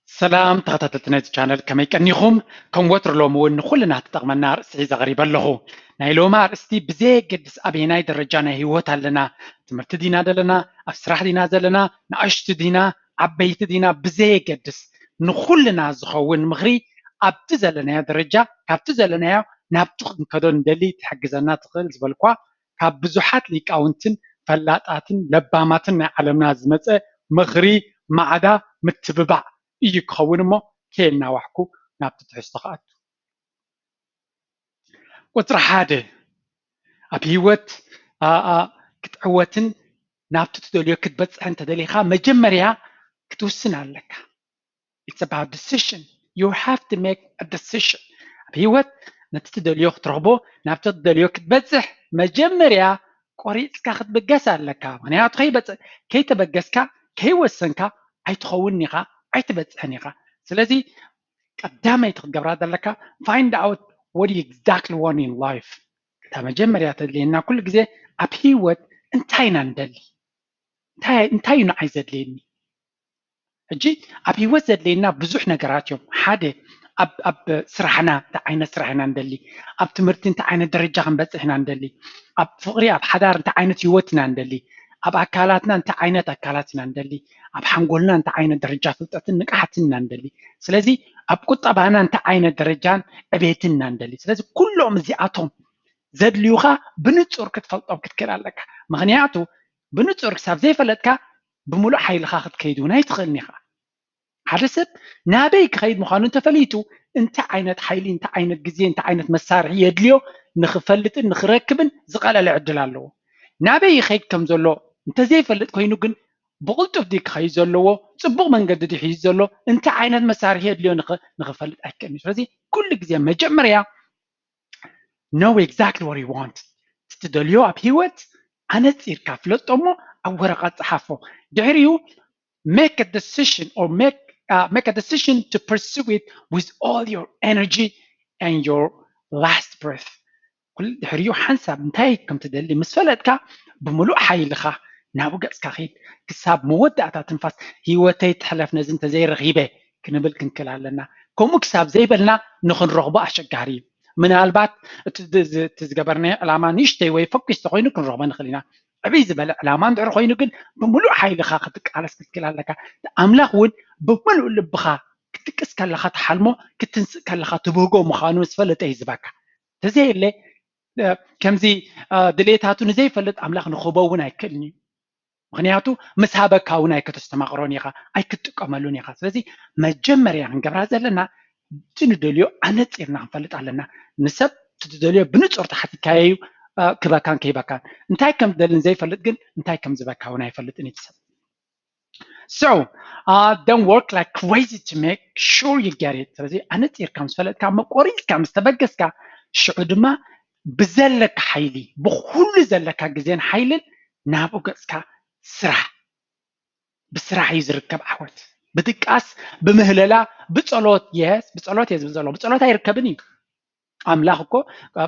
ሰላም ተኸታተልቲ ናይዚ ቻነል፣ ከመይ ቀኒኹም? ከም ወትሩ ሎሚ እውን ንኹልና ትጠቕመና ኣርእስቲ ሒዘ ቀሪበ ኣለኹ። ናይ ሎሚ ኣርእስቲ ብዘየገድስ ኣበየናይ ደረጃ ናይ ህይወት ኣለና፣ ትምህርቲ ዲና ዘለና፣ ኣብ ስራሕ ዲና ዘለና፣ ንኣሽቱ ዲና፣ ዓበይቲ ዲና፣ ብዘየገድስ ንኹልና ዝኸውን ምኽሪ ኣብቲ ዘለናዮ ደረጃ፣ ካብቲ ዘለናዮ ናብቲ ክንከዶ እንደሊ ትሕግዘና ትኽእል ዝበልኳ ካብ ብዙሓት ሊቃውንትን ፈላጣትን ለባማትን ናይ ዓለምና ዝመፀ ምኽሪ፣ ማዕዳ፣ ምትብባዕ እዩ ክኸውን እሞ ከየናዋሕኩ ናብቲ ትሕዝቶ ክኣቱ። ቁፅሪ ሓደ፣ ኣብ ህይወት ክትዕወትን ናብቲ ትደልዮ ክትበፅሕ እንተደሊኻ መጀመርያ ክትውስን ኣለካ። It's about decision. You have to make a decision. ኣብ ህይወት ነቲ ትደልዮ ክትረኽቦ፣ ናብቲ ትደልዮ ክትበፅሕ መጀመርያ ቆሪፅካ ክትብገስ ኣለካ። ምክንያቱ ከይበፅ- ከይተበገስካ፣ ከይወሰንካ ኣይትኸውን ኢኻ፣ ኣይትበፅሕን ኢኻ። ስለዚ ቀዳመይቲ ክትገብራ ዘለካ find out what you exactly want in life። እታ መጀመርያ ተድልየና ኩሉ ግዜ ኣብ ህይወት እንታይ ኢና ንደሊ? እንታይ እንታይ እዩ ንዓይ ዘድልየኒ? ሕጂ ኣብ ህይወት ዘድልየና ብዙሕ ነገራት እዮም። ሓደ ኣብ ኣብ ስራሕና እንታይ ዓይነት ስራሕ ኢና ንደሊ፣ ኣብ ትምህርቲ እንታይ ዓይነት ደረጃ ክንበፅሕ ኢና ንደሊ፣ ኣብ ፍቕሪ ኣብ ሓዳር እንታይ ዓይነት ህይወት ኢና ንደሊ፣ ኣብ ኣካላትና እንታይ ዓይነት ኣካላት ኢና ንደሊ፣ ኣብ ሓንጎልና እንታይ ዓይነት ደረጃ ፍልጠትን ንቕሓትን ኢና ንደሊ። ስለዚ ኣብ ቁጠባና እንታይ ዓይነት ደረጃን ዕቤትን ኢና ንደሊ። ስለዚ ኩሎም እዚኣቶም ዘድልዩኻ ብንጹር ክትፈልጦም ክትክእል ኣለካ። ምኽንያቱ ብንጹር ክሳብ ዘይፈለጥካ ብምሉእ ሓይልኻ ክትከይድ እውን ኣይትኽእልን ኢኻ። ሓደ ሰብ ናበይ ክኸይድ ምዃኑ እንተፈሊጡ እንታይ ዓይነት ሓይሊ፣ እንታይ ዓይነት ግዜ፣ እንታይ ዓይነት መሳርሒ የድልዮ ንኽፈልጥን ንኽረክብን ዝቐለለ ዕድል ኣለዎ። ናበይ ይኸይድ ከም ዘሎ እንተዘይፈልጥ ኮይኑ ግን ብቕልጡፍ ድዩ ክኸይድ ዘለዎ፣ ጽቡቕ መንገዲ ድዩ ሒዙ ዘሎ፣ እንታይ ዓይነት መሳርሒ የድልዮ ንኽ- ንኽፈልጥ ኣይክእልን እዩ። ስለዚ ኩሉ ግዜ መጀመርያ know exactly what you want። ትደልዮ ኣብ ህይወት ኣነጺርካ ፍለጦ እሞ ኣብ ወረቐት ጸሓፎ። ድሕሪኡ make a decision or make uh, make a decision to pursue it with all your energy and your last breath. ኩሉ ድሕሪኡ ሓንሳብ እንታይ ከም ትደሊ ምስ ፈለጥካ ብምሉእ ሓይልኻ ናብኡ ገጽካ ኺድ። ክሳብ መወዳእታ ትንፋስ ህይወተይ ትሕለፍ ነዚ እንተዘይረኺበ ክንብል ክንክእል ኣለና። ከምኡ ክሳብ ዘይበልና ንኽንረኽቦ ኣሸጋሪ እዩ። ምናልባት እቲ ዝ- ዝ- እቲ ዝገበርናዮ ዕላማ ንእሽተይ ወይ ፈኲስ ተኾይኑ ክንረኽቦ ንኽእል ኢና። ዕብይ ዝበለ ዕላማ እንድሕር ኮይኑ ግን ብምሉእ ሓይልኻ ክትቃለስ ክትክእል ኣለካ። ኣምላኽ እውን ብምሉእ ልብኻ ክትቅስ ከለኻ ትሓልሞ ክትንስእ ከለኻ ትብህጎ ምዃኑ ምስ ፈለጠ እዩ ዝበካ። ተዘየለ ከምዚ ድሌታቱ ንዘይፈልጥ ኣምላኽ ንኽህቦ እውን ኣይክእልን እዩ። ምክንያቱ ምስ ሃበካ እውን ኣይክተስተማቕሮን ኢኻ ኣይክትጥቀመሉን ኢኻ። ስለዚ መጀመርያ ክንገብራ ዘለና እቲ ንደልዮ ኣነፂርና ክንፈልጥ ኣለና። ንሰብ እቲ ትደልዮ ብንፁር ተሓቲካዮ እዩ ክበካን ከይበካን። እንታይ ከም ዝደልን ዘይፈልጥ ግን እንታይ ከም ዝበካ እውን ኣይፈልጥን እዩ ሰብ። So uh, don't work like crazy to make sure you get it። ስለዚ ኣነፂርካ ምስ ፈለጥካ መቆሪፅካ ምስ ተበገስካ ሽዑ ድማ ብዘለካ ሓይሊ ብኩሉ ዘለካ ግዜን ሓይልን ናብኡ ገፅካ ስራሕ። ብስራሕ እዩ ዝርከብ ዓወት። ብድቃስ ብምህለላ ብፀሎት። የስ ብፀሎት እየ ዝብል ዘሎ። ብፀሎት ኣይርከብን እዩ። ኣምላኽ እኮ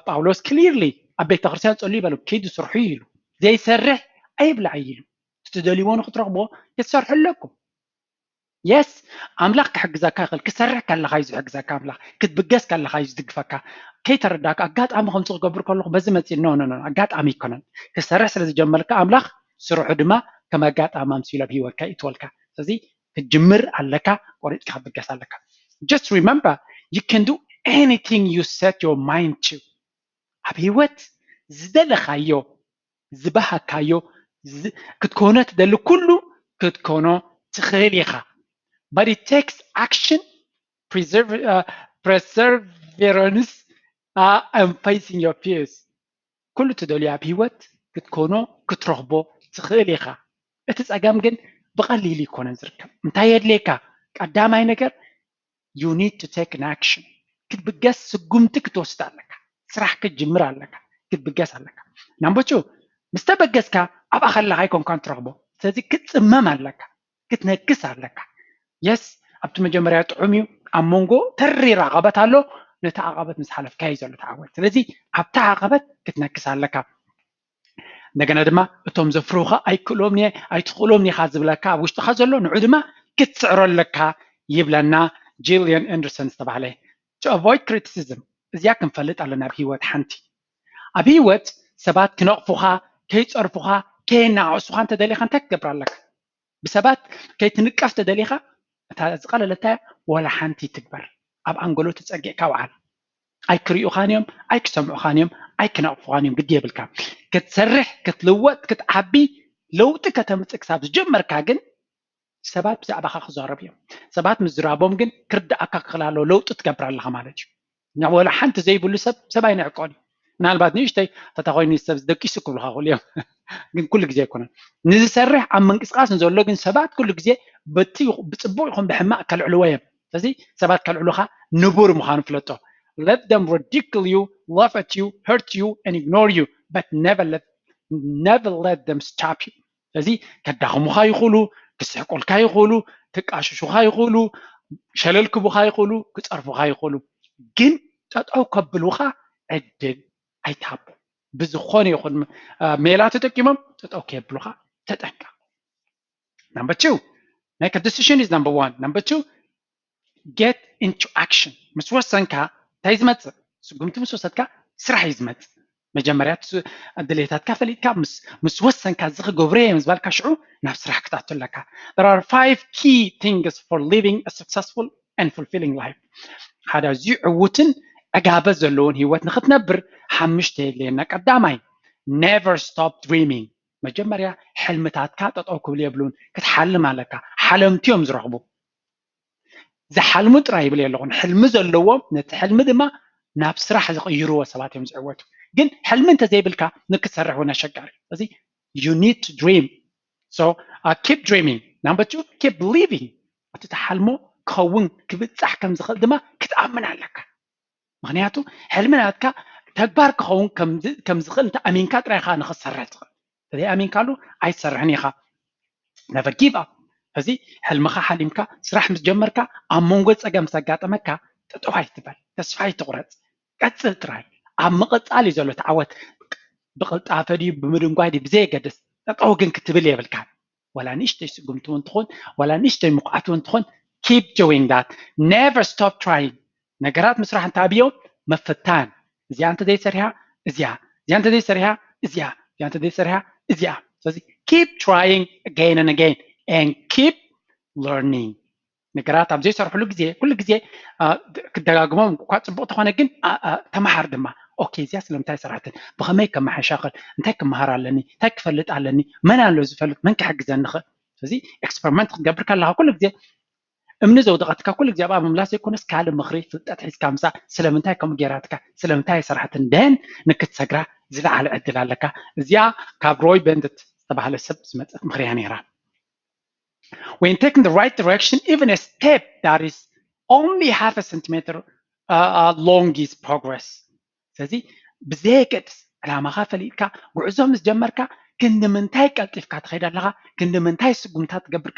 ጳውሎስ clearly ኣብ ቤተክርስትያን ጸልዩ በሉ ኪዱ ስርሑ ኢሉ። ዘይሰርሕ ኣይብላዕ ኢሉ። እትደልይዎ ንክትረኽቦ ክትሰርሑ ኣለኩም። የስ ኣምላኽ ክሕግዘካ ይኽእል። ክሰርሕ ከለኻ እዩ ዝሕግዘካ ኣምላኽ። ክትብገስ ከለኻ እዩ ዝድግፈካ። ከይተረዳእካ ኣጋጣሚ ከምዚ ክገብር ከለኹ በዚ መፂእ ኖ ኖ ኖ ኣጋጣሚ ኣይኮነን። ክሰርሕ ስለ ዝጀመርካ ኣምላኽ ስርሑ ድማ ከም ኣጋጣሚ ኣምሲሉ ኣብ ህይወትካ ይእትወልካ። ስለዚ ክትጅምር ኣለካ ቆሪፅካ ክትብገስ ኣለካ። Just remember you can do anything you set your mind to። ኣብ ህይወት ዝደለኻዮ ዝበሃካዮ ክትኮኖ ትደሊ ኩሉ ክትኮኖ ትኽእል ኢኻ። But it takes action, perseverance and facing your fears. ኩሉ ትደልዮ ኣብ ህይወት ክትኮኖ ክትረኽቦ ትኽእል ኢኻ። እቲ ፀገም ግን ብቐሊል ይኮነን ዝርከብ። እንታይ የድልየካ? ቀዳማይ ነገር you need to take an action። ክትብገስ ስጉምቲ ክትወስድ ኣለካ። ስራሕ ክትጅምር ኣለካ። ክትብገስ ኣለካ። ናምበቹ ምስ ተበገስካ ኣብኣ ከለኻ ኣይኮንካን ትረኽቦ። ስለዚ ክትፅመም ኣለካ። ክትነክስ ኣለካ። የስ ኣብቲ መጀመርያ ጥዑም እዩ። ኣብ መንጎ ተሪር ዓቐበት ኣሎ። ነቲ ዓቐበት ምስ ሓለፍካ እዩ ዘሎ ተዓወት። ስለዚ ኣብታ ዓቐበት ክትነክስ ኣለካ። እንደገና ድማ እቶም ዘፍርሁኻ ኣይክእሎም እየ ኣይትኽእሎም ኢኻ ዝብለካ ኣብ ውሽጥኻ ዘሎ ንዑ ድማ ክትስዕሮ ኣለካ። ይብለና ጂልዮን ኣንደርሰን ዝተባህለ። To avoid criticism፣ እዚኣ ክንፈልጥ ኣለና ኣብ ህይወት ሓንቲ። ኣብ ህይወት ሰባት ክነቕፉኻ፣ ከይጸርፉኻ፣ ከየናኣእሱኻ እንተደሊኻ እንታይ ክትገብር ኣለካ? ብሰባት ከይትንቀፍ ተደሊኻ እታ ዝቐለለታ ዋላ ሓንቲ ትግበር። ኣብ ኣንጎሎ ተጸጊዕካ ውዓል። ኣይክርእዩኻን እዮም፣ ኣይክሰምዑኻን እዮም፣ ኣይክነቕፉኻን እዮም፣ ግዲ የብልካ። ክትሰርሕ፣ ክትልወጥ፣ ክትዓቢ፣ ለውጢ ከተምጽእ ክሳብ ዝጀመርካ ግን ሰባት ብዛዕባኻ ክዛረቡ እዮም። ሰባት ምዝራቦም ግን ክርዳእካ ክኽእል ኣለዎ፣ ለውጢ ትገብር ኣለኻ ማለት እዩ። እና ወላ ሓንቲ ዘይብሉ ሰብ ሰብ ኣይንዕቆን እዩ። ምናልባት ንእሽተይ ተተኾይኑ ሰብ ደቂሱ ክብሉኻ ክእሉ እዮም። ግን ኩሉ ግዜ ኣይኮነን። ንዝሰርሕ ኣብ ምንቅስቃስ ንዘሎ ግን ሰባት ኩሉ ግዜ በቲ ብፅቡቅ ይኹን ብሕማቅ ከልዕልዎ እዮም። ስለዚ ሰባት ከልዕሉኻ ንቡር ምዃኑ ፍለጦ። Let them ridicule you, laugh at you, hurt you and ignore you, but never let never let them stop you. ስለዚ ከዳኽሙኻ ይኽእሉ፣ ክስሕቁልካ ይኽእሉ፣ ክቃሽሹኻ ይኽእሉ፣ ሸለል ክቡኻ ይኽእሉ፣ ክፀርፉኻ ይኽእሉ፣ ግን ጠጠው ከብሉኻ ዕድል ኣይትሃቦም። ብዝኾነ ይኹን ሜላ ተጠቂሞም ጠጠው ከብሉኻ ተጠንቀቕ። Number two, make a decision is number one. Number two, get into action. ምስ ወሰንካ እንታይ ዝመፅእ? ስጉምቲ ምስ ወሰድካ ስራሕ እዩ ዝመፅእ። መጀመርያ ድሌታትካ ፈሊጥካ ምስ ወሰንካ እዚ ክገብሮ እየ ምስ በልካ ሽዑ ናብ ስራሕ ክትኣቱ ኣለካ። There are five key things for living a successful and fulfilling life. ሓደ ኣዝዩ ዕዉትን ዕጋበ ዘለዎን ህይወት ንክትነብር ሓምሽተ የድልየና። ቀዳማይ፣ never stop dreaming። መጀመርያ ሕልምታትካ ጠጠው ክብል የብሉን። ክትሓልም ኣለካ። ሓለምቲ እዮም ዝረኽቡ። ዝሓልሙ ጥራይ ይብል የለኹን። ሕልሚ ዘለዎም ነቲ ሕልሚ ድማ ናብ ስራሕ ዝቕይርዎ ሰባት እዮም ዝዕወቱ። ግን ሕልሚ እንተዘይብልካ ንክትሰርሕ እውን ኣሸጋሪ። ስለዚ you need to dream. So uh, keep dreaming. Number two, keep believing. እቲ ትሓልሞ ክኸውን ክብፃሕ ከም ዝኽእል ድማ ክትኣምን ኣለካ። ምክንያቱ ሕልሚ ናትካ ተግባር ክኸውን ከም ዝኽእል እንተ ኣሚንካ ጥራይ ኢኻ ንክትሰርሕ ትኽእል። ተዘይኣሚንካሉ ኣይትሰርሕን ኢኻ። Never give up። እዚ ሕልምኻ ሓሊምካ ስራሕ ምስ ጀመርካ ኣብ መንጎ ፀገም ምስ ኣጋጠመካ ጠጠው ኣይትበል፣ ተስፋ ኣይትቑረፅ፣ ቀፅል ጥራይ። ኣብ ምቕፃል እዩ ዘሎ እቲ ዓወት። ብቕልጣፈ ድዩ ብምድንጓይ ድዩ ብዘየገድስ ጠጠው ግን ክትብል የብልካን። ዋላ ንእሽተይ ስጉምቲ እውን ትኾን ዋላ ንእሽተይ ምኹዓት እውን ትኾን keep doing that. Never stop trying. ነገራት ምስራሕ እንተኣብዮም ምፍታን። እዚኣ እንተዘይሰሪሓ እዚኣ፣ እዚኣ እንተዘይሰሪሓ እዚኣ፣ እዚኣ እንተዘይሰሪሓ እዚኣ። ስለዚ keep trying again and again and keep learning። ነገራት ኣብ ዘይሰርሕሉ ግዜ ኩሉ ግዜ ክደጋግሞም እኳ ፅቡቅ ተኾነ ግን ተመሃር ድማ። ኦኬ፣ እዚኣ ስለምንታይ ሰራሕትን ብኸመይ ከመሓሻኽል እንታይ ክመሃር ኣለኒ እንታይ ክፈልጥ ኣለኒ መን ኣሎ ዝፈልጥ መን ክሕግዘኒ ኽእል። ስለዚ experiment ክትገብር ከለካ ኩሉ ግዜ እምኒ ዘውደቐትካ ኩሉ ግዜ ኣብኣ ምምላስ ዘይኮነስ ካልእ ምኽሪ ፍልጠት ሒዝካ ምሳእ ስለምንታይ ከምኡ ጌራትካ ስለምንታይ ኣይሰራሕትን ደን ንክትሰግራ ዝለዓለ ዕድል ኣለካ። እዚኣ ካብ ሮይ በንድት ዝተባህለ ሰብ ዝመፀት ምኽሪ እያ ነይራ። When taking the right direction, even a step that is only half a centimeter uh, uh, long is progress. ስለዚ ብዘየገድስ ዕላማኻ ፈሊጥካ ጉዕዞ ምስ ጀመርካ ክንዲ ምንታይ ቀልጢፍካ ትኸይድ ኣለኻ ክንዲ ምንታይ ስጉምታት ትገብር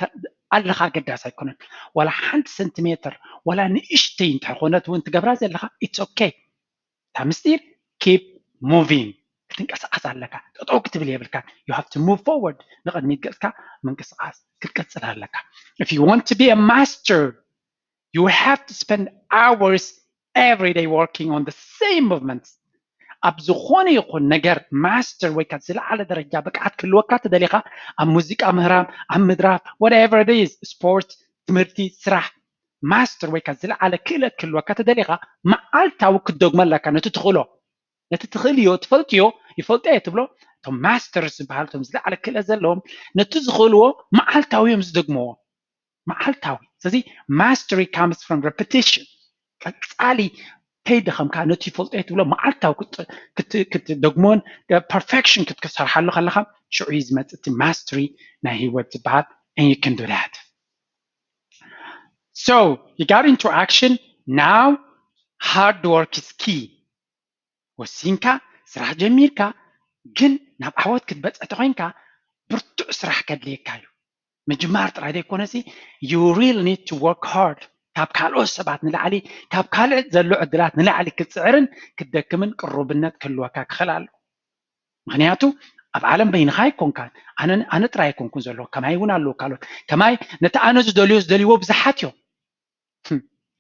ኣለኻ ኣገዳሲ ኣይኮነን። ዋላ ሓንቲ ሰንቲሜተር ዋላ ንእሽተይ እንተኾነት እውን ትገብራ ዘለኻ it's okay። እታ ምስጢር keep moving ክትንቀሳቐስ ኣለካ። ጠጠው ክትብል የብልካ። You have to move forward። ንቕድሚት ገፅካ ምንቅስቓስ ክትቀፅል ኣለካ። If you want to be a master, you have to spend hours every day working on the same movements. ኣብ ዝኾነ ይኹን ነገር ማስተር ወይ ካብ ዝለዓለ ደረጃ ብቅዓት ክህልወካ ተደሊኻ ኣብ ሙዚቃ ምህራም ኣብ ምድራፍ whatever it is ስፖርት ትምህርቲ ስራሕ ማስተር ወይ ካብ ዝለዓለ ክእለት ክህልወካ ተደሊኻ መዓልታዊ ክትደግሞ ኣለካ። ነቲ ትኽእሎ ነቲ ትኽእልዮ ትፈልጥዮ ይፈልጦ እየ ትብሎ እቶም ማስተርስ ዝበሃል እቶም ዝለዓለ ክእለት ዘለዎም ነቲ ዝኽእልዎ መዓልታዊ እዮም ዝደግምዎ። መዓልታዊ። ስለዚ mastery comes from repetition። ቀፃሊ ከይደኸምካ ነቲ ይፈልጦ እየ ትብሎ መዓልታዊ ክትደግሞን perfection ክትሰርሓሉ ከለኻ ሽዑ እዩ ዝመፅእ እቲ mastery ናይ ህይወት ዝበሃል። And you can do that. So you got into action. Now hard work is key. ወሲንካ ስራሕ ጀሚርካ ግን ናብ ዓወት ክትበፅሕ ተኮይንካ ብርቱዕ ስራሕ ከድልየካ እዩ። ምጅማር ጥራይ ዘይኮነሲ you really need to work hard። ካብ ካልኦት ሰባት ንላዕሊ ካብ ካልእ ዘሎ ዕድላት ንላዕሊ ክትፅዕርን ክትደክምን ቅሩብነት ክህልወካ ክኽእል ኣሎ። ምክንያቱ ኣብ ዓለም በይንኻ ኣይኮንካን። ኣነ ጥራይ ኣይኮንኩን ዘለዎ ከማይ እውን ኣለዉ ካልኦት ከማይ ነቲ ኣነ ዝደልዮ ዝደልይዎ ብዙሓት እዮም።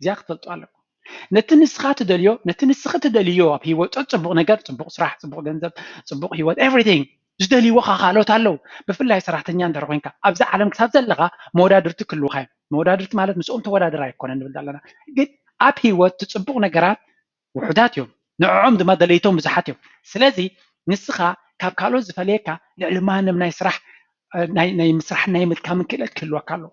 እዚኣ ክትፈልጡ ኣለኩም። ነቲ ንስኻ ትደልዮ፣ ነቲ ንስኺ ትደልዮ ኣብ ህይወት፣ ጽቡቕ ነገር፣ ጽቡቕ ስራሕ፣ ጽቡቕ ገንዘብ፣ ጽቡቕ ህይወት፣ everything ዝደልይዎ ካልኦት ኣለዉ። ብፍላይ ሰራሕተኛ እንድሕር ኮይንካ፣ ኣብዛ ዓለም ክሳብ ዘለኻ መወዳድርቲ ክህልውኻ እዮም። መወዳድርቲ ማለት ምስኦም ተወዳደር ኣይኮነን ንብል ዘለና፣ ግን ኣብ ህይወት እቲ ጽቡቕ ነገራት ውሑዳት እዮም፣ ንዕኦም ድማ ደለይቶም ብዙሓት እዮም። ስለዚ ንስኻ ካብ ካልኦት ዝፈልየካ ልዕሊ ማንም ናይ ስራሕ ናይ ናይ ምስራሕ ናይ ምድካምን ክእለት ክህልወካ ኣለዎ።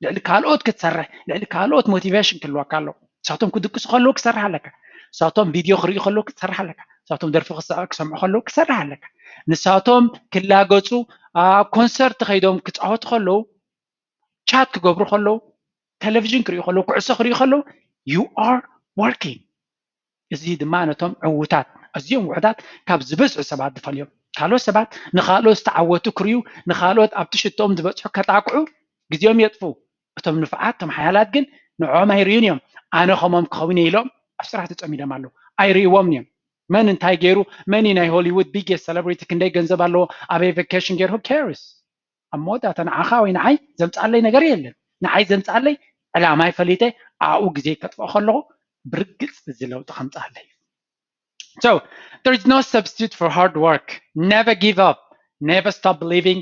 ልዕሊ ካልኦት ክትሰርሕ፣ ልዕሊ ካልኦት ሞቲቬሽን ክህልወካ ኣለዎ። ንሳቶም ክድቅሱ ከለዉ ክሰርሕ ኣለካ። ንሳቶም ቪድዮ ክርእዩ ከለዉ ክትሰርሕ ኣለካ። ንሳቶም ደርፊ ክሰ- ክሰምዑ ከለዉ ክሰርሕ ኣለካ። ንሳቶም ክላገጹ ኣብ ኮንሰርት ከይዶም ክጻወቱ ከለዉ፣ ቻት ክገብሩ ከለዉ፣ ቴሌቪዥን ክርእዩ ከለዉ፣ ኩዕሶ ክርእዩ ከለዉ you are working። እዚ ድማ ነቶም ዕዉታት፣ ኣዝዮም ውሑዳት ካብ ዝበዝሑ ሰባት ዝፈልዮም። ካልኦት ሰባት ንኻልኦት ዝተዓወቱ ክርእዩ፣ ንኻልኦት ኣብቲ ሽቶኦም ዝበጽሑ ከጣቅዑ ግዜኦም የጥፍኡ። እቶም ንፉዓት፣ እቶም ሓያላት ግን ንዕኦም ኣይርእዩን እዮም። ኣነ ከምኦም ክኸውን እየ ኢሎም ኣብ ስራሕ ተጸሚዶም ኣለዉ። ኣይርእይዎምን እዮም። መን እንታይ ገይሩ፣ መን እዩ ናይ ሆሊውድ ቢጌስት ሰለብሪቲ፣ ክንደይ ገንዘብ ኣለዎ፣ ኣበይ ቫኬሽን ገይሩ፣ who cares? ኣብ መወዳእታ ንዓኻ ወይ ንዓይ ዘምጽኣለይ ነገር የለን። ንዓይ ዘምጽኣለይ ዕላማይ ፈሊጠ ኣብኡ ግዜ ከጥፍኦ ከለኹ ብርግጽ እዚ ለውጢ ከምጽኣለይ። So there is no substitute for hard work. Never give up. Never stop believing.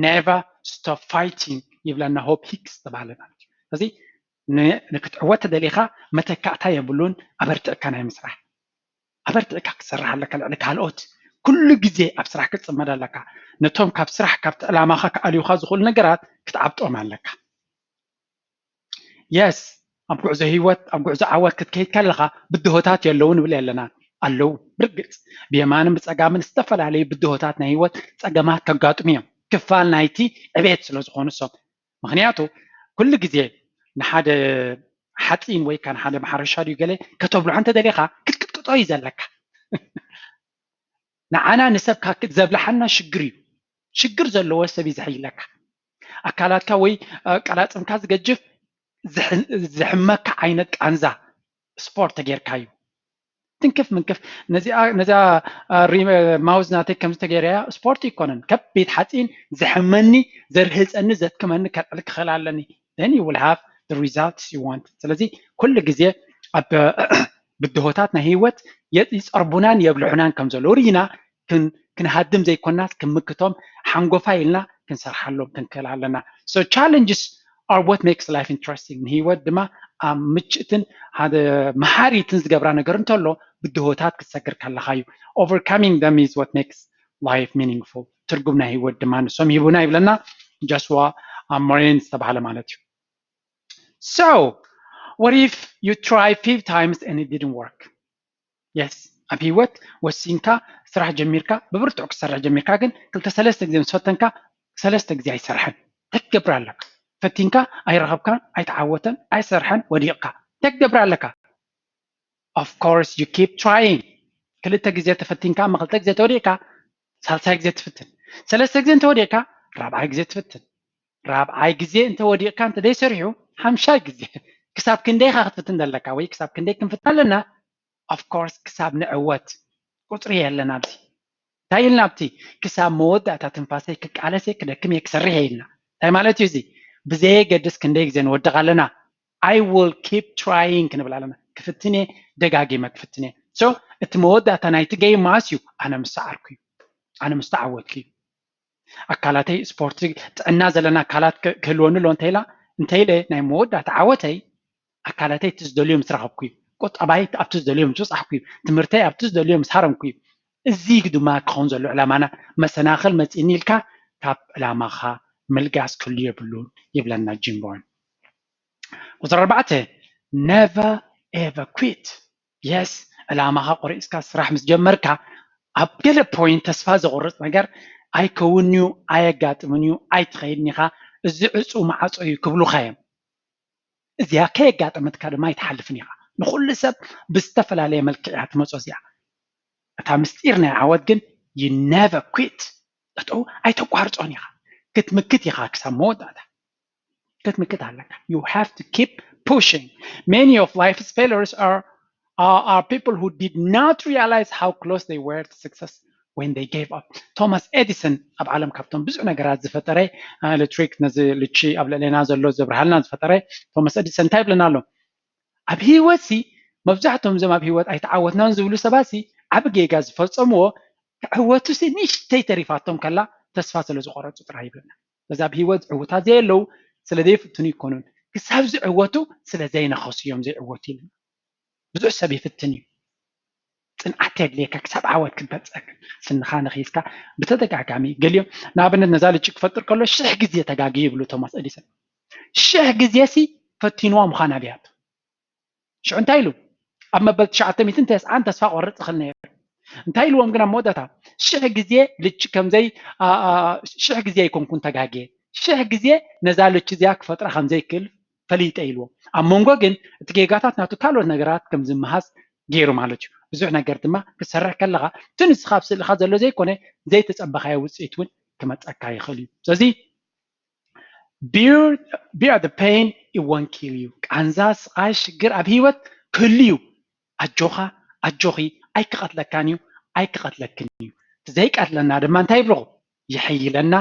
Never stop fighting ይብለና ሆፕ ሂክስ ተባሃለ ማለት እዩ። ስለዚ ን- ንክትዕወት ተደሊኻ መተካእታ የብሉን። ኣበርቲዕካ ናይ ምስራሕ ኣበርቲዕካ ክትሰርሕ ኣለካ። ልዕሊ ካልኦት ኩሉ ግዜ ኣብ ስራሕ ክትፅመድ ኣለካ። ነቶም ካብ ስራሕ ካብቲ ዕላማኻ ክኣልዩኻ ዝኽእሉ ነገራት ክትዓብጦም ኣለካ። የስ ኣብ ጉዕዞ ህይወት ኣብ ጉዕዞ ዓወት ክትከይድ ከለኻ ብድሆታት የለዉ ንብል ኣለና ኣለዉ። ብርግፅ ብየማንን ብፀጋምን ዝተፈላለዩ ብድሆታት ናይ ህይወት ፀገማት ከጋጥሙ እዮም። ክፋል ናይቲ ዕቤት ስለ ዝኾኑ እሶም ምኽንያቱ ኩሉ ግዜ ንሓደ ሓፂን ወይ ከዓ ንሓደ ማሕረሻ ድዩ ገለ ከተብልዖ እንተደሊኻ ክትቅጥቅጦ እዩ ዘለካ። ንዓና ንሰብ ዘብልሓና ሽግር እዩ። ሽግር ዘለዎ ሰብ እዩ ዘሕይለካ። ኣካላትካ ወይ ቀላፅምካ ዝገጅፍ ዝሕመካ ዓይነት ቃንዛ ስፖርት ተጌርካ እዩ። ትንክፍ ምንክፍ ነዚኣ ነዚኣ ማውዝ ናተይ ከምዚ ተገይረያ ስፖርት ይኮነን። ከቢድ ሓፂን ዝሕመኒ ዘርህፀኒ ዘትክመኒ ከልዕል ክኽእል ኣለኒ። Then you will have the results you want። ስለዚ ኩሉ ግዜ ኣብ ብድሆታት ናይ ህይወት ይፀርቡናን የብልሑናን ከም ዘለዉ ርኢና ክንሃድም ዘይኮናስ ክምክቶም ሓንጎፋይ ኢልና ክንሰርሓሎም ክንክእል ኣለና። So challenges are what makes life interesting። ንህይወት ድማ ኣብ ምችእትን ሓደ መሃሪትን ዝገብራ ነገር እንተሎ ብድሆታት ክትሰግር ከለኻ እዩ። Overcoming them is what makes life meaningful። ትርጉም ናይ ህይወት ድማ ንሶም ይህቡና ይብለና ጆስዋ ሞሬን ዝተባሃለ ማለት እዩ። So what if you try five times and it didn't work? Yes ኣብ ህይወት ወሲንካ ስራሕ ጀሚርካ ብብርትዑ ክትሰርሕ ጀሚርካ ግን ክልተ ሰለስተ ግዜ ምስ ፈተንካ ሰለስተ ግዜ ኣይሰርሐን። እንታይ ክትገብር ኣለካ? ፈቲንካ ኣይረኸብካን ኣይተዓወተን ኣይሰርሐን ወዲቕካ እንታይ ክትገብር ኣለካ? Of course you keep trying። ክልተ ግዜ ተፈቲንካ እሞ ክልተ ግዜ ተወዲቕካ ሳልሳይ ግዜ ትፍትን። ሰለስተ ግዜ እንተወዲቕካ ራብዓይ ግዜ ትፍትን። ራብዓይ ግዜ እንተወዲቕካ እንተደይሰሪሑ ሓምሻይ ግዜ። ክሳብ ክንደይ ኢኻ ክትፍትን ዘለካ ወይ ክሳብ ክንደይ ክንፍትን ኣለና? Of course ክሳብ ንዕወት። ቁፅሪ የለን ኣብዚ። እንታይ ኢልና ኣብቲ ክሳብ መወዳእታ ትንፋሰይ ክቃለስ እየ ክደክም እየ ክሰርሕ እየ ኢልና እንታይ ማለት እዩ እዚ? ብዘየገድስ ክንደይ ግዜ ንወድቕ ኣለና። I will keep trying ክንብል ኣለና። ክፍትን እየ ደጋጊመ ክፍትን እየ። So እቲ መወዳእታ ናይቲ game መዓስ እዩ? ኣነ ምስ ሰዓርኩ እዩ። ኣነ ምስ ተዓወትኩ እዩ። ኣካላተይ ስፖርት ጥዕና ዘለና ኣካላት ክህልወኒ ኣሎ እንተኢላ እንተኢለ ናይ መወዳእታ ዓወተይ ኣካላተይ እቲ ዝደልዮ ምስ ረኸብኩ እዩ። ቁጠባይ ኣብቲ ዝደልዮ ምስ በፃሕኩ እዩ። ትምህርተይ ኣብቲ ዝደልዮ ምስ ሃረምኩ እዩ። እዚ ድማ ክኸውን ዘሎ ዕላማና። መሰናኽል መፂእኒ ኢልካ ካብ ዕላማኻ ምልጋስ ክህሉ የብሉን ይብለና ጂም ቦርን። ቁፅሪ ኣርባዕተ never ever quit። Yes ዕላማኻ ቆሪፅካ ስራሕ ምስ ጀመርካ ኣብ ገለ ፖይንት ተስፋ ዘቑርፅ ነገር ኣይከውን እዩ፣ ኣየጋጥምን እዩ፣ ኣይትኸይድን ኢኻ፣ እዚ ዕፁው ማዕፆ እዩ ክብሉኻ እዮም። እዚኣ ከየጋጠመትካ ድማ ኣይትሓልፍን ኢኻ። ንኹሉ ሰብ ብዝተፈላለየ መልክዕ እያ ትመፆ እዚኣ። እታ ምስጢር ናይ ዓወት ግን you never quit። ጠጠው ኣይተቋርፆን ኢኻ። ክትምክት ኢኻ ክሳብ መወዳእታ። ክትምክት ኣለካ። You have to keep pushing. Many of life's failures are, are, are people who did not realize how close they were to success when they gave up. ቶማስ ኤዲሰን ኣብ ዓለም ካብቶም ብዙሕ ነገራት ዝፈጠረ ኤሌክትሪክ ነዚ ልቺ ኣብ ልዕሌና ዘሎ ዘብርሃልና ዝፈጠረ ቶማስ ኤዲሰን እንታይ ይብለና ኣሎ? ኣብ ህይወት ሲ መብዛሕትኦም እዞም ኣብ ህይወት ኣይተዓወትናን ዝብሉ ሰባት ሲ ዓቢ ጌጋ ዝፈጸምዎ ክዕወቱ ሲ ንእሽተይ ተሪፋቶም ከላ ተስፋ ስለ ዝቆረጹ ጥራይ ይብለና። በዚ ኣብ ህይወት ዝዕውታ ዘየለዉ ስለ ዘይፍትኑ ይኮኑን ክሳብ ዝዕወቱ ስለ ዘይነኸሱ እዮም ዘይዕወቱ ይብለና። ብዙሕ ሰብ ይፍትን እዩ። ጽንዓት የድልየካ ክሳብ ዓወት ክትበጽሕ ስንኻ ነኺስካ ብተደጋጋሚ ገሊኦም ንኣብነት ነዛ ልጭ ክፈጥር ከሎ ሽሕ ግዜ ተጋጊ ይብሉ ቶማስ ኤዲሰን። ሽሕ ግዜ ሲ ፈቲንዋ ምዃን ኣብያት ሽዑ እንታይ ኢሉ ኣብ መበል ትሽዓተ ሚእትን ተስዓን ተስፋ ቆርጥ ይኽእል ነይሩ። እንታይ ኢልዎም ግን ኣብ መወዳእታ ሽሕ ግዜ ልጭ ከምዘይ ሽሕ ግዜ ኣይኮንኩን ተጋግየ ሽሕ ግዜ ነዛ ልጭ እዚኣ ክፈጥራ ከምዘይክእል ፈሊጠ ኢልዎም። ኣብ መንጎ ግን እቲ ጌጋታት ናቱ ካልኦት ነገራት ከም ዝመሃዝ ገይሩ ማለት እዩ። ብዙሕ ነገር ድማ ክሰርሕ ከለኻ እቲ ንስኻ ኣብ ስእልኻ ዘሎ ዘይኮነ ዘይተጸበኻዮ ውፅኢት እውን ክመፀካ ይኽእል እዩ። ስለዚ bear the pain, it won't kill you። ቃንዛ፣ ስቓይ፣ ሽግር ኣብ ህይወት ክህሉ እዩ። ኣጆኻ ኣጆኺ ኣይክቐትለካን እዩ ኣይክቐትለክን እዩ። እቲ ዘይቀትለና ድማ እንታይ ይብልኹ ይሕይለና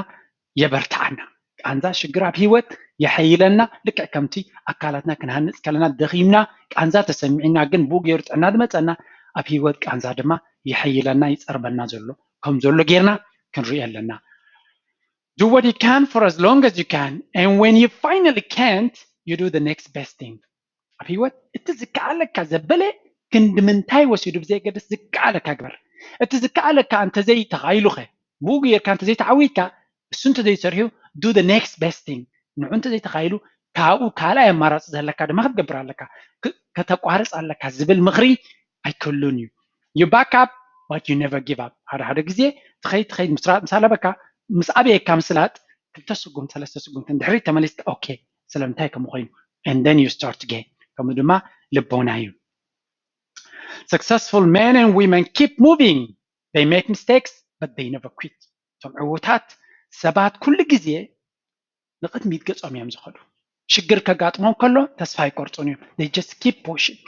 የበርትዓና። ቃንዛ ሽግር ኣብ ህይወት የሐይለና። ልክዕ ከምቲ ኣካላትና ክንሃንፅ ከለና ደኺምና ቃንዛ ተሰሚዕና ግን ብኡ ገይሩ ጥዕና ዝመፀና ኣብ ህይወት ቃንዛ ድማ የሐይለና ይፀርበና ዘሎ ከም ዘሎ ጌርና ክንሪኦ ኣለና። Do what you can for as long as you can, and when you finally can't, you do the next best thing። ኣብ ህይወት እቲ ዝከኣለካ ዘበለ ክንዲ ምንታይ ወሲዱ ብዘየገድስ ዝከኣለካ ግበር። እቲ ዝከኣለካ እንተዘይተኻይሉኸ ብኡ ጌርካ እንተዘይተዓዊትካ እሱ እንተዘይሰርሑ do the next best thing። ንዑ እንተዘይተኻይሉ ካብኡ ካልኣይ ኣማራፂ ዘለካ ድማ ክትገብር ኣለካ። ከተቋርፅ ኣለካ ዝብል ምኽሪ ኣይክህሉን እዩ። You back up but you never give up። ሓደ ሓደ ግዜ ትኸይድ ትኸይድ ምስራጥ ምስ ኣለበካ ምስ ኣበየካ ምስላጥ ክልተ ስጉምቲ ሰለስተ ስጉምቲ ድሕሪት ተመሊስካ okay ስለምንታይ ከምኡ ኮይኑ and then you start again ከምኡ ድማ ልቦና እዩ። Successful men and women keep moving. They make mistakes but they never quit. እቶም ዕዉታት ሰባት ኩሉ ግዜ ንቕድሚት ገጾም እዮም ዝኸዱ። ሽግር ከጋጥሞም ከሎ ተስፋ ኣይቆርጹን እዮም። They just keep pushing።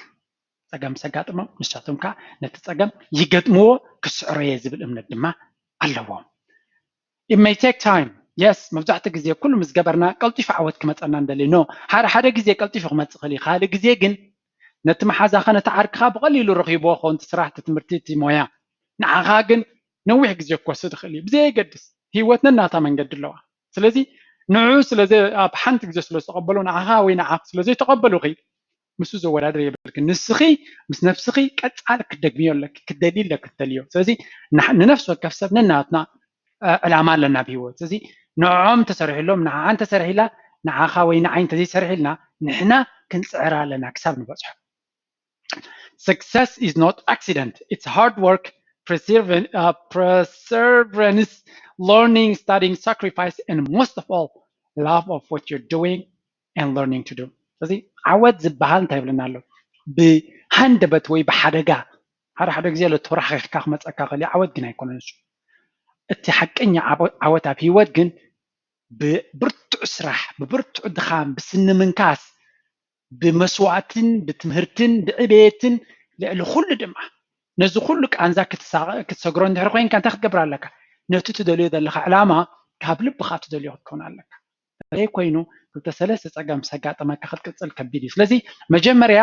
ጸገም ምስ ኣጋጥሞም ንሳቶም ከኣ ነቲ ጸገም ይገጥምዎ ክስዕሮ እየ ዝብል እምነት ድማ ኣለዎም። It may take time. Yes፣ መብዛሕትኡ ግዜ ኩሉ ምስ ገበርና ቀልጢፉ ዓወት ክመጸና እንደሊ no ሓደ ሓደ ግዜ ቀልጢፉ ክመጽእ ይኽእል እዩ። ካልእ ግዜ ግን ነቲ መሓዛኻ ነቲ ዓርክኻ ብቐሊሉ ረኺብዎ ክኸውን እቲ ስራሕ እቲ ትምህርቲ እቲ ሞያ ንዓኻ ግን ነዊሕ ግዜ ክወስድ ይኽእል እዩ። ብዘየገድስ ህይወት ነናታ መንገዲ ኣለዋ። ስለዚ ንዑ ስለዚ ኣብ ሓንቲ ግዜ ስለ ዝተቐበሉ ንዓኻ ወይ ንዓኽ ስለ ዘይተቐበሉኺ ምስ ዘወዳድር የብልክን። ንስኺ ምስ ነብስኺ ቀጻሊ ክትደግምዮ ኣለኪ፣ ክትደልዪ ኣለኪ ትደልዮ። ስለዚ ንነፍሲ ወከፍ ሰብ ነናትና ዕላማ ኣለና ኣብ ህይወት። ስለዚ ንዕኦም እንተሰሪሕሎም ንዓኣ እንተሰሪሕላ ንዓኻ ወይ ንዓይ እንተዘይሰሪሕልና ንሕና ክንጽዕር ኣለና ክሳብ ንበጽሖ። Success is not accident. It's hard work, perseverance, uh, perseverance, learning, studying, sacrifice, and most of all, love of what you're doing and learning to do. ስለዚ ዓወት ዝበሃል እንታይ ይብለና ኣሎ? ብሃንደበት ወይ ብሓደጋ ሓደ ሓደ ግዜ ለተወራኺኽካ ክመፀካ ክእል ዓወት ግን ኣይኮነን እሱ። እቲ ሓቀኛ ዓወት ኣብ ህይወት ግን ብብርቱዕ ስራሕ፣ ብብርቱዕ ድኻም፣ ብስኒ ምንካስ፣ ብመስዋእትን ብትምህርትን ብዕቤትን ልዕሊ ኩሉ ድማ ነዚ ኩሉ ቃንዛ ክትሰግሮ እንድሕር ኮይንካ እንታይ ክትገብር ኣለካ? ነቲ ትደልዮ ዘለካ ዕላማ ካብ ልብኻ ትደልዮ ክትከውን ኣለካ። ዘይኮይኑ ክልተ ሰለስተ ፀገም ምስ ኣጋጠመካ ክትቅፅል ከቢድ እዩ። ስለዚ መጀመርያ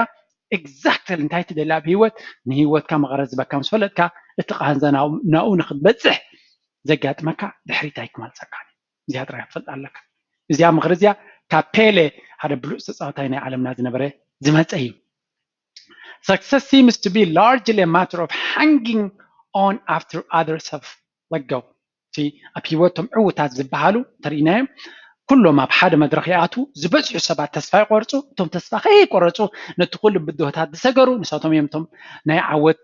exactly እንታይ ትደሊ ኣብ ህይወት ንህይወትካ መቐረት ዝበካ ምስ ፈለጥካ እቲ ቃንዛ ናብኡ ንክትበፅሕ ዘጋጥመካ ድሕሪት ኣይክመልፀካን እዩ። እዚኣ ጥራይ ክትፈልጥ ኣለካ። እዚኣ ምኽሪ እዚኣ ካብ ፔሌ ሓደ ብሉፅ ተፃዋታይ ናይ ዓለምና ዝነበረ ዝመፀ እዩ። Success seems to be largely a matter of hanging on after others have let go. እቲ ኣብ ህይወቶም ዕውታት ዝበሃሉ እንተርኢናዮም ኩሎም ኣብ ሓደ መድረኽ ይኣትዉ ዝበዝሑ ሰባት ተስፋ ይቆርፁ። እቶም ተስፋ ከይቆረፁ ነቲ ኩሉ ብድሆታት ዝሰገሩ ንሳቶም እዮም እቶም ናይ ዓወት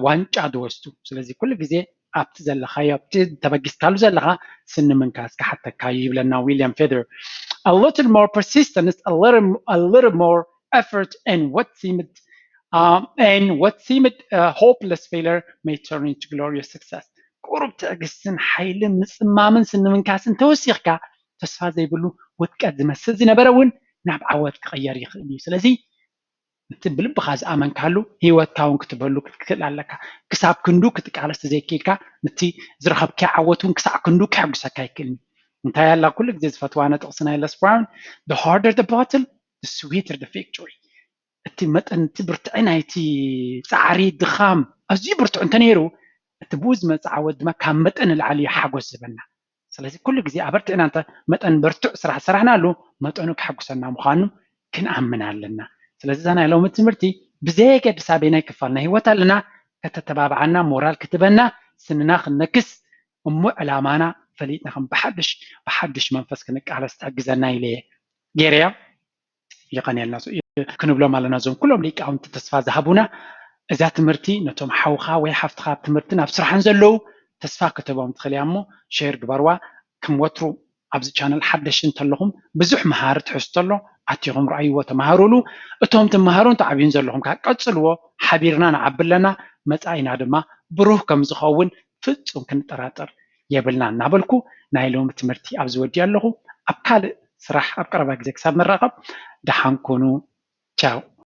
ዋንጫ ዝወስዱ። ስለዚ ኩሉ ግዜ ኣብቲ ዘለኻዮ ኣብቲ ተበጊስካሉ ዘለኻ ስኒ ምንካስ ክሓተካ እዩ ይብለና ዊልያም ፌደር። A little more persistence, a little, a little more effort and what seemed um, and what seemed uh, hopeless failure may turn into glorious success. ቁሩብ ትዕግስትን ሓይልን ምፅማምን ስኒ ምንካስን ተወሲኽካ ተስፋ ዘይብሉ ውድቀት ዝመስል ዝነበረ እውን ናብ ዓወት ክቕየር ይኽእል እዩ። ስለዚ እቲ ብልብኻ ዝኣመንካሉ ህይወትካ እውን ክትበሉ ክትክእል ኣለካ። ክሳብ ክንዱ ክትቃለስ ተዘይክኢልካ ነቲ ዝረኸብካዮ ዓወት እውን ክሳዕ ክንዱ ከሐጉሰካ ኣይክእልን እዩ። እንታይ ኣላ ኩሉ ግዜ ዝፈትዋ ነጥቕሲ ናይ ለስ ብራውን the harder the battle, the sweeter the victory። እቲ መጠን እቲ ብርትዒ ናይቲ ፃዕሪ ድኻም ኣዝዩ ብርቱዕ እንተነይሩ እቲ ብኡ ዝመፅእ ዓወት ድማ ካብ መጠን ንላዕሊ እዩ ሓጎስ ዝህበና። ስለዚ ኩሉ ግዜ ኣበርቲዕና እንተ መጠን ብርቱዕ ስራሕ ዝሰራሕናሉ መጠኑ ከሐጉሰና ምዃኑ ክንኣምን ኣለና። ስለዚ እዛ ናይ ሎሚ ትምህርቲ ብዘየገድስ ኣበየናይ ክፋል ናይ ህይወት ኣለና ከተተባብዓና፣ ሞራል ክትበና፣ ስንና ክንነክስ እሞ ዕላማና ፈሊጥና ከም ብሓድሽ ብሓድሽ መንፈስ ክንቃለስ ትሕግዘና ኢለ እየ ገይረያ። የቐንየልና ክንብሎም ኣለና እዞም ኩሎም ሊቃውንቲ ተስፋ ዝሃቡና። እዛ ትምህርቲ ነቶም ሓውኻ ወይ ሓፍትኻ ኣብ ትምህርትን ኣብ ስራሕን ዘለዉ ተስፋ ክትህቦም ትኽእል እያ እሞ ሼር ግበርዋ። ከም ወትሩ ኣብዚ ቻነል ሓደሽቲ እንተለኹም ብዙሕ መሃሪ ትሕዝቶ ኣሎ፣ ኣቲኹም ረኣይዎ፣ ተመሃሩሉ። እቶም ትመሃሩን ትዓብዩን ዘለኹም ከዓ ቀጽልዎ። ሓቢርና ንዓቢ ኣለና፣ መጻኢና ድማ ብሩህ ከም ዝኸውን ፍጹም ክንጠራጠር የብልና እናበልኩ ናይ ሎሚ ትምህርቲ ኣብዚ ወዲእ ኣለኹ። ኣብ ካልእ ስራሕ ኣብ ቀረባ ግዜ ክሳብ ንራኸብ ደሓን ኩኑ። ቻው።